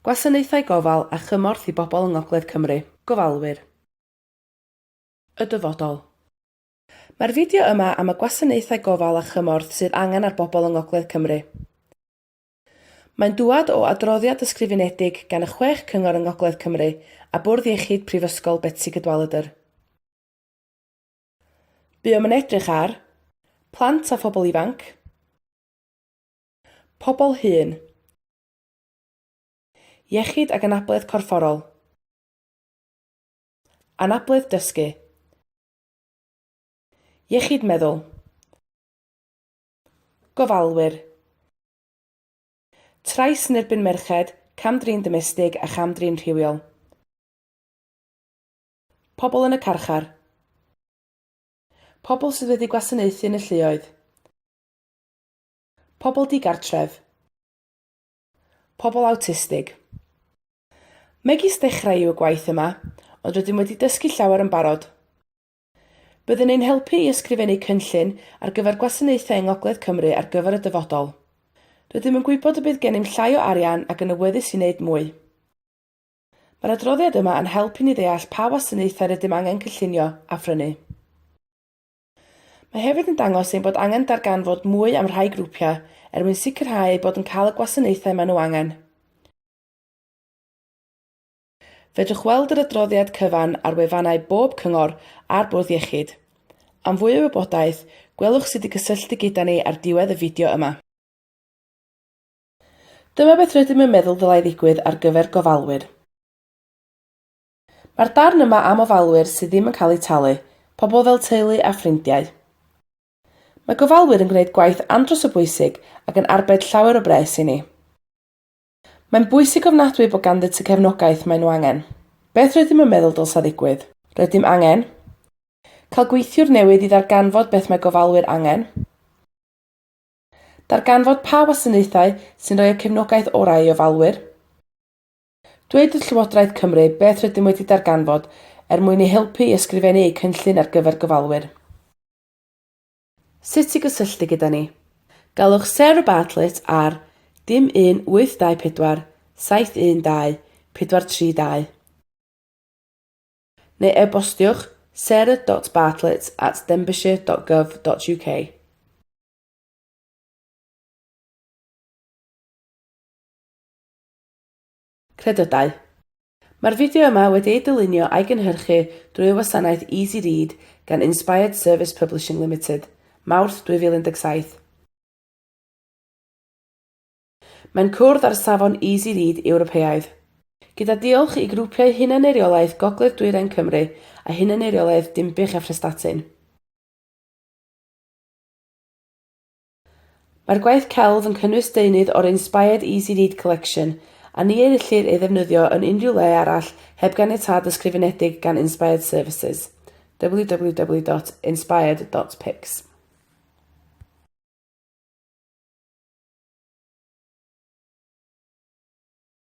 Gwasanaethau gofal a chymorth i bobl yng Ngogledd Cymru, Gofalwyr. Y dyfodol. Mae'r fideo yma am y gwasanaethau gofal a chymorth sydd angen ar bobl yng Ngogledd Cymru. Mae'n dŵad o adroddiad ysgrifenedig gan y chwech cyngor yng Ngogledd Cymru a Bwrdd Iechyd Prifysgol Betsi Cadwaladr. Buom yn edrych ar, Plant a phobl ifanc, Pobl hŷn, Iechyd ac anabledd corfforol, Anabledd dysgu, Iechyd meddwl, Gofalwyr, Trais yn erbyn merched, cam-drin domestig a cham-drin rhywiol. Pobl yn y carchar. Pobl sydd wedi gwasanaethu yn y lluoedd. Pobl digartref. Pobl awtistig. Megis dechrau yw y gwaith yma, ond rydym wedi dysgu llawer yn barod. Bydd yn ein helpu i ysgrifennu cynllun ar gyfer gwasanaethau yng Ngogledd Cymru ar gyfer y dyfodol. Rydym yn gwybod y bydd gennym llai o arian ac yn awyddus i wneud mwy. Mae'r adroddiad yma yn help i ni ddeall pa wasanaethau rydym angen cynllunio a phrynu. Mae hefyd yn dangos ein bod angen darganfod mwy am rhai grwpiau er mwyn sicrhau eu bod yn cael y gwasanaethau maen nhw angen. Fedrwch weld yr adroddiad cyfan ar wefannau bob cyngor a'r Bwrdd Iechyd. Am fwy o wybodaeth, gwelwch sut i gysylltu gyda ni ar diwedd y fideo yma. Dyma beth rydym yn meddwl ddylai ddigwydd ar gyfer gofalwyr. Mae'r darn yma am ofalwyr sydd ddim yn cael eu talu, pobl fel teulu a ffrindiau. Mae gofalwyr yn gwneud gwaith andros o bwysig ac yn arbed llawer o bres i ni. Mae'n bwysig ofnadwy bod ganddynt y cefnogaeth maen nhw angen. Beth rydym yn meddwl dylsa ddigwydd? Rydym angen cael gweithiwr newydd i ddarganfod beth mae gofalwyr angen. Darganfod pa wasanaethau sy'n rhoi y cefnogaeth orau i ofalwyr. Dweud wrth Llywodraeth Cymru beth rydym wedi darganfod er mwyn eu helpu i ysgrifennu eu cynllun ar gyfer gofalwyr. Sut i gysylltu gyda ni. Galwch Sarah Bartlett ar dim 1 824 712 432 neu e-bostiwch sarah.bartlett at denbighshire.gov.uk. Credydau. Mae'r fideo yma wedi ei dylunio a'i gynhyrchu drwy y wasanaeth Easy Read gan Inspired Service Publishing Limited, Mawrth 2017. Mae'n cwrdd â'r safon Easy Read Ewropeaidd. Gyda diolch i grwpiau hunan-eiriolaeth Gogledd Dwyrain Cymru a hunan-eiriolaeth Dinbych a Phrestatyn. Mae'r gwaith celf yn cynnwys deunydd o'r Inspired Easy Read Collection a ni ellir ei ddefnyddio yn unrhyw le arall heb ganiatâd ysgrifenedig gan Inspired Services. www.inspired.pics.